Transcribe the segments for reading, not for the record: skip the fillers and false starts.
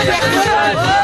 Kalanmaz.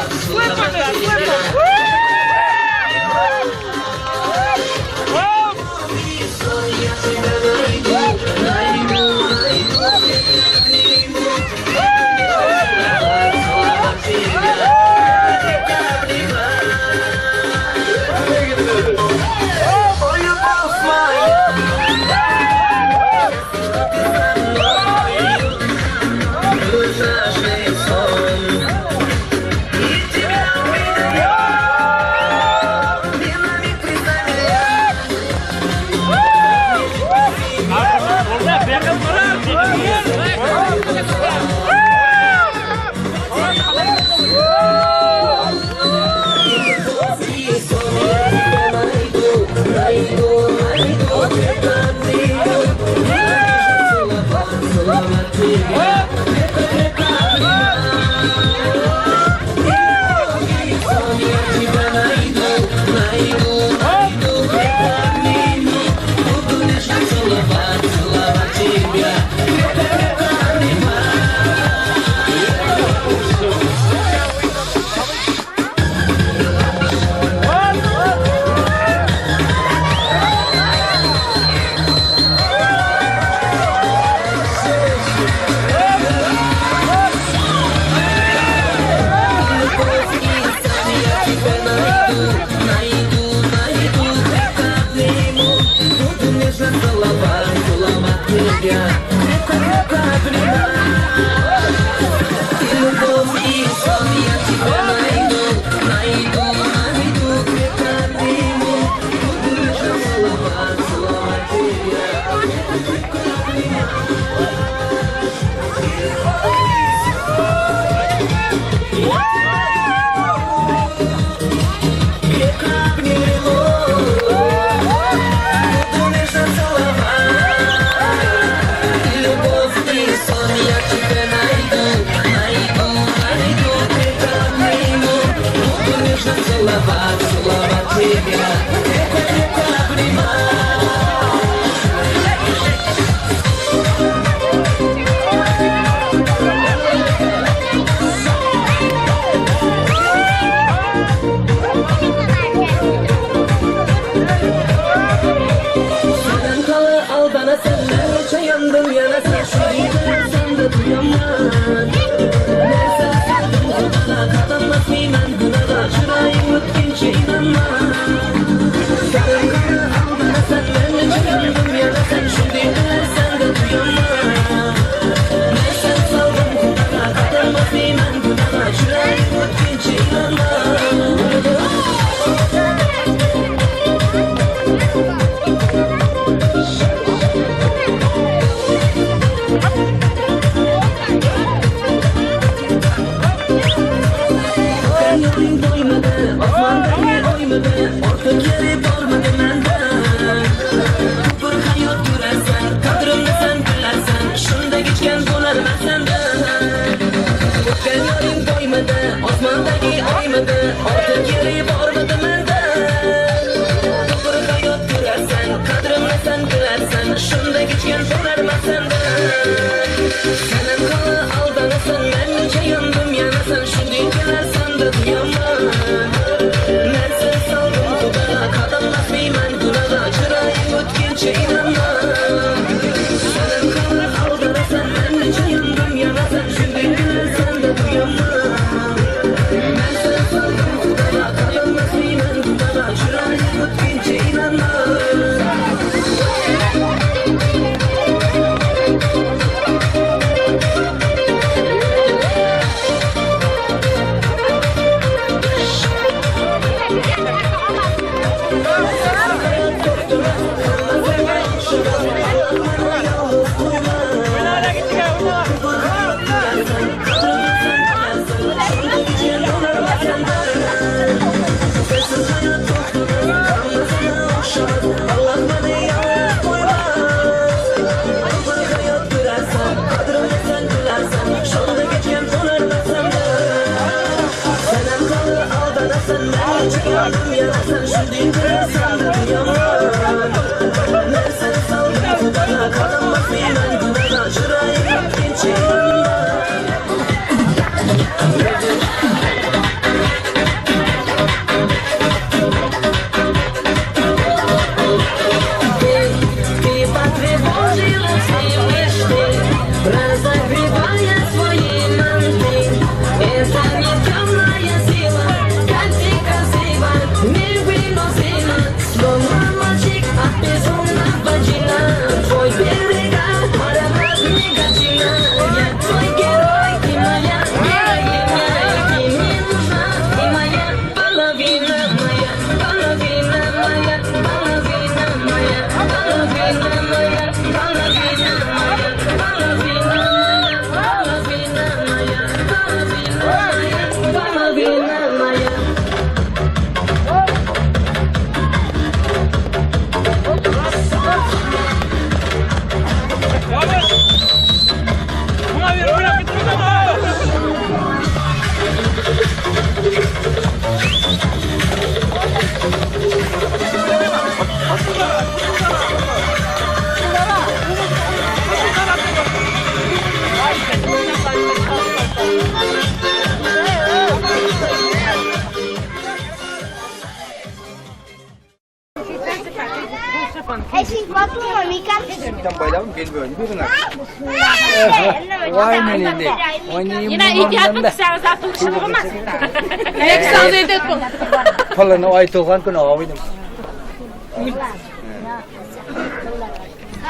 Pulini Oyto'g'on kuni oldim.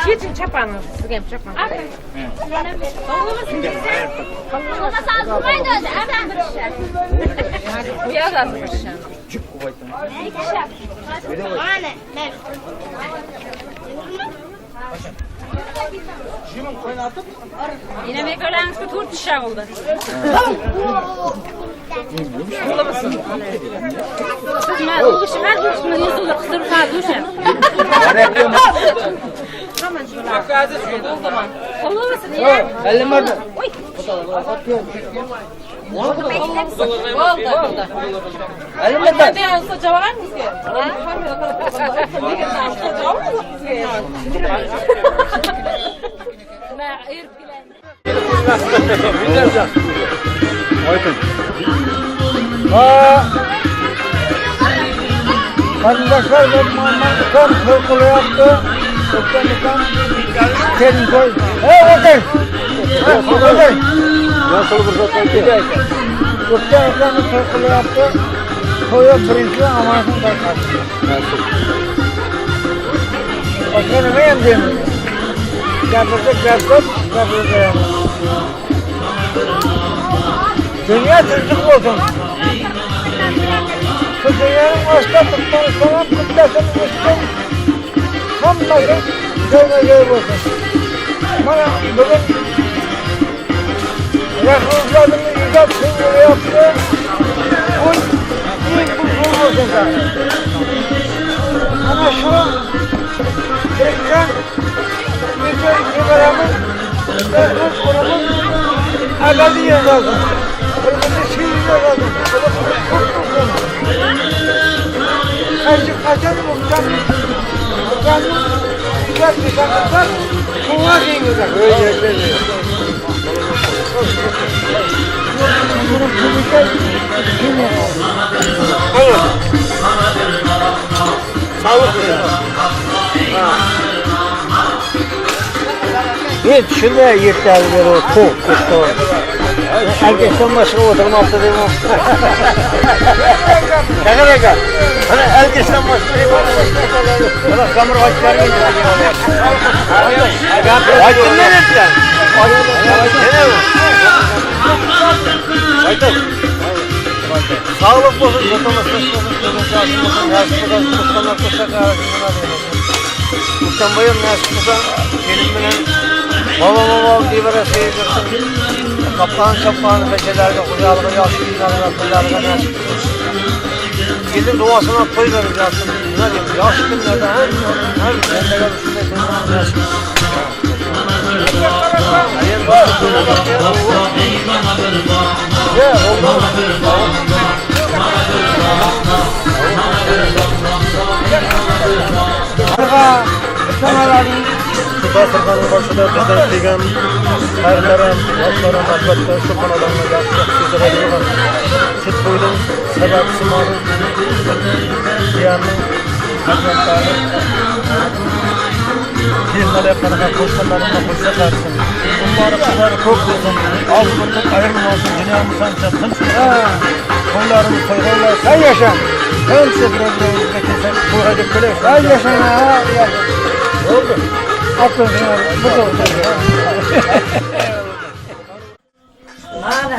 Keching chapani, sizga ham chapan. Yine to'rt shisha bo'ldi. Qarindoshlar va ukam to'y qilyapti. O'tgan ukam kelin to'y. Ey, o'tir. O'tir. O'tgan ukam to'y qilyapti. To'yi birinchi amanatini tarqatdi. Boshqa nima ham deymiz? Gapirsak gap ko'p, gapirsak. Dünya tinchlik bo'lsin. Şu dünyanın başta Türkmenistan'ın kıblasını üstün, hammasi joyma-joy bo'lsin. Mana bugun Rahmetlarimiz yuzab ko'ryapti. Uy, eng bo'lsin. Mana shu tirikkan necha nevaramiz, o'g'limiz abadiy yozilsin. Bir-birini sevib yozilsin. Ko'p bo'lsin. Qachon ukamni yuzab desangizlar, quvvat yengizlar. Men tushunmay yertali beri to'q ketdi. Erkakdan boshqa o'tirmabdi deyman. Qanaqa aka? Mana erkakdan boshqa mana qamir ochib bergan. Aytdim men aytdim. Aytdim. Sağlık olsun, vatandaş olsun, olsun, nasip olsun, Utanmayın, nasip olsa, gelin bilen baba baba deyverasiz, qapqon chapqon bechalarga, xo'jalig'i yosh kuylarga, pullarga nasib qilsin. Elin duosini to'y berib yotsin. Nima deymiz, yosh kunlarda ham bandaga shunday nasib qilsin. Shu dasturxonning boshida bizdan kelgan qarilar, yoshlar ham albatta shu xonadonga yaxshi seziladigan. Shu to'yning sababchisi mana jiyanning farzandlari kelinlar qanaqa qo'shnilarimga qo'shsa qarsin. Ularning qizlari ko'p bo'lsin, og'iz birlik ayrilmasin, dunyamiz ancha tinch bo'lsin. To'ylarimiz to'yga ulansin. Ay yashang. Qancha bir-birimizga kelsak to'yga deb kelaylik. Ay yashang, ha, yashang. Bo'ldi. Mana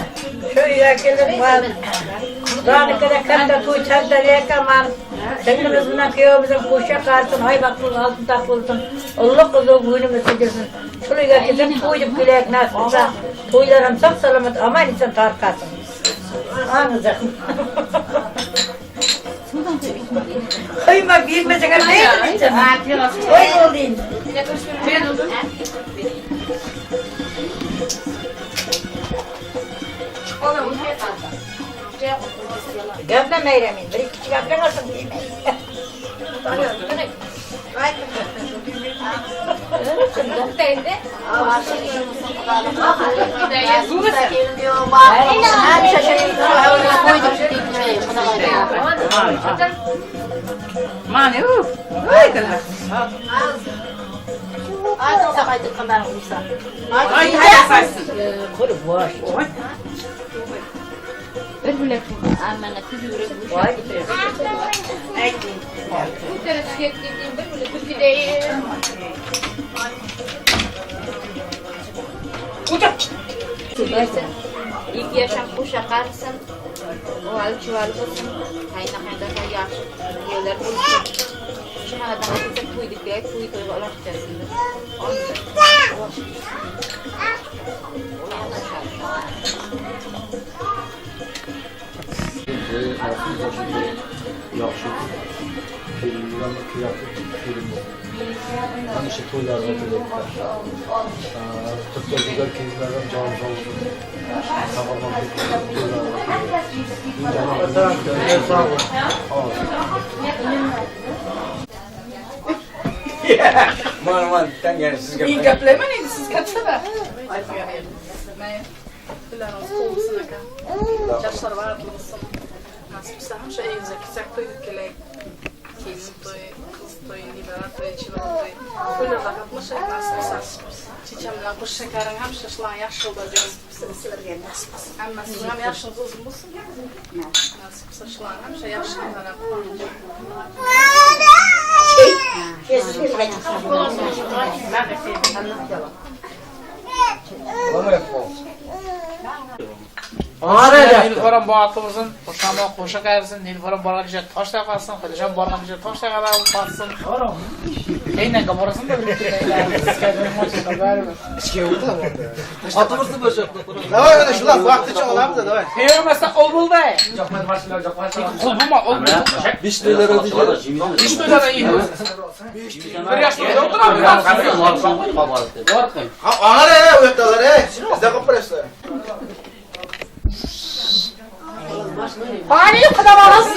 shu uyga kelib Xudonikida katta to'y chaldirayotgan mana singlimiz bilan kuyovimiz qo'sha qarsin, haybat bo'lsin, oltin taq bo'lsin, ulug' qizil bo'ynimiz tegsin. Shu uyga kelib to'y deb kelaylik nasib qilsa, to'ylar ham sog' salomat, omon eson tarqasin. Qo'yma, bermasang ham to'y bo'lding. Gaplamayman, bir ikki gaplamasam deyman. İlk yaşam qo'sha qarisin, uvali chuvali bo'lsin, qayna-qaynota yaxshi kuyovlar bo'lsin. Shu xonadonga kelsa to'y deb kerak, to'y to'yga uloqchasin. Yaxshi kelinlar kelin bo'lsin. Ana shu to'ylarga kelayotgan. Turkcha go'zal kelinlar ham jon sog' bo'lsin. Sog'lom to'ylarga. Man tangani sizga. Men gaplayman endi siz kattalar. Ularimiz qo'lsin aka. Yoshlar baxtli bo'lsin. Nasib bo'lsa hamsha uyimizga kelsak to'y deb kelaylik. Kelin to'y, qiz to'y, nevara to'y, chevara to'y. To'ylarda qatnashaylik nasib bo'lsa. Checham bilan qo'sh shakaring hamsha shularni yaxshi yo'lda yursin. Sizlarga nasib qilsin. Hammasi ham yaxshi uzun bo'lsin. Nasib bo'lsa shularni hamsha yaxshi kunlar. Nilufar baxtli bo'lsin, qo'shama qo'sha qayersin, Nilufar borgan joyda tosh taqasin, Xudishon borgan joyda tosh taqalar qotsin. Keyin borasin da Давай mana shular vaqticha olamiz, давай. Sevmasa o'ldi. Qulbuma o'ldi. 5 dollar o'daydi. 5 dollar yeydi. Bir yoshda o'tiramiz. Ha, olar ey, u yoqdalar ey. Bizda qolib qo'yasizlar. Bani xudo xohlasa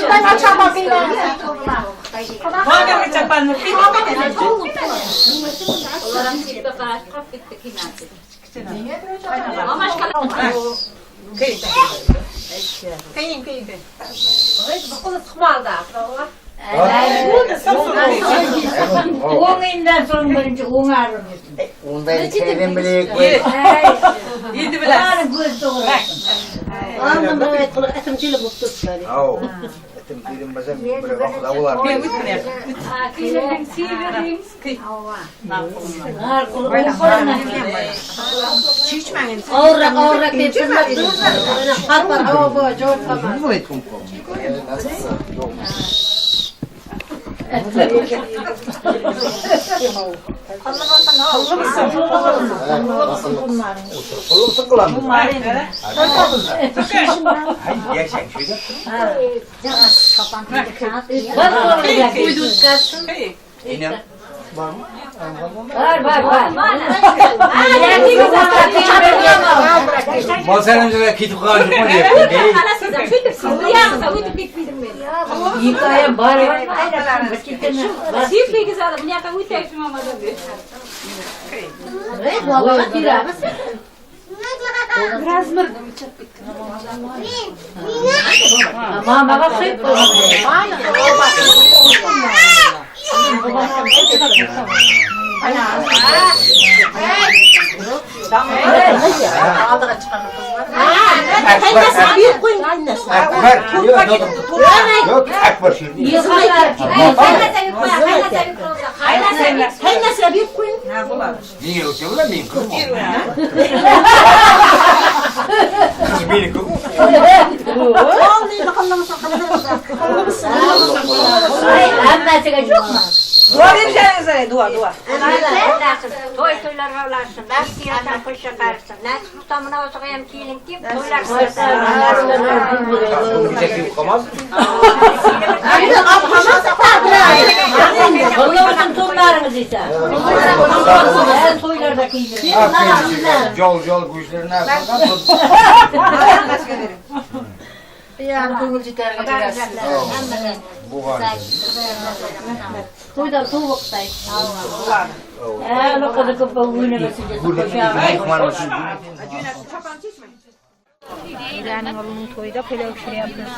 O'ngingdan so'ng birinchi o'ngarib yursin. Undan keyin bilek. Endi bilasiz. Ko'z to'g'ri. Au. Etim kelin bo'lsa men bir vaqtda bo'lar. Ağırrak deb har Var var var. Masalanlar ketib qoldi, deyapti. Hikoya bor. Mamaga qo'yib Akbar. Yo'q, Akbar. Menga o'xshaydi, men qizim. Qiz meniki. Hammasiga yo'qmi? Dua berishingizlar, dua, dua. To'y to'ylarga ularsin, baxtiyordan qo'sha qarisin. Nasib qilsa munosabatga ham kelin deb to'ylar Qo'llovsin to'ylaringiz esa. To'ylarda kiydirib. Jol jol go'shtlarni Yani ko'ngil jetarga berasiz. Buğan. To'ydan sovuqday. Ha, loqada ko'p o'ynamasin. Ularning o'g'lining to'yida palov pishiryapmiz.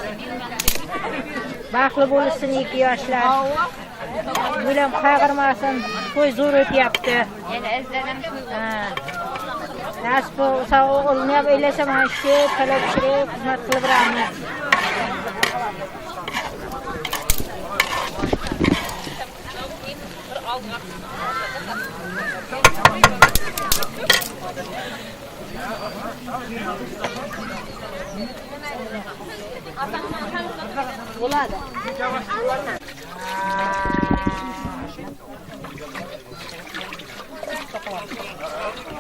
Baxtli bo'lsin ikki yoshlar. Bulam qayg'urmasin. To'y zo'r o'tyapti. Ha. Nasib bo'lsa o'g'ilni ham o'ylasam mana shu palov pishirib xizmat qilib beramiz. Bo'ladi.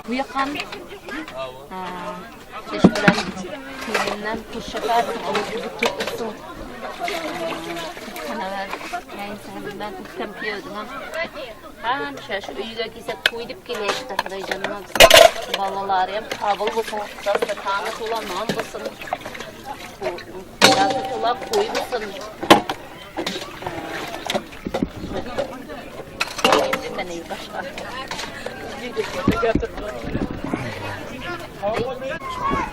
Bu yoqqan ish bilan kelindan qo'shiqlar ovozini to'kilsin. Qanalar bilan ukam kuyovdim ham hamsha shu uyga kelsa to'y deb kelyapti. Xudoyjonim bolalari ham qabul bo'lsin, dasturxoni to'la non bo'lsin, qo'lasi to'la qo'y bo'lsin. Mana boshqa.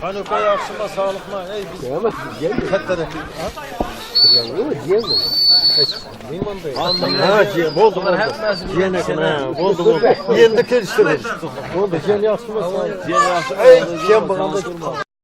Qani uka yaxshimi, sog'liqmi? Ey biz katta Ha, bo'ldi, bo'ldi. Jiyan ekan, ha, bo'ldi, bo'ldi. Endi kelishtirdik. Bo'ldi, jiyan yaxshimi? Jiyan yaxshi. Ey, jiyan bo'lganda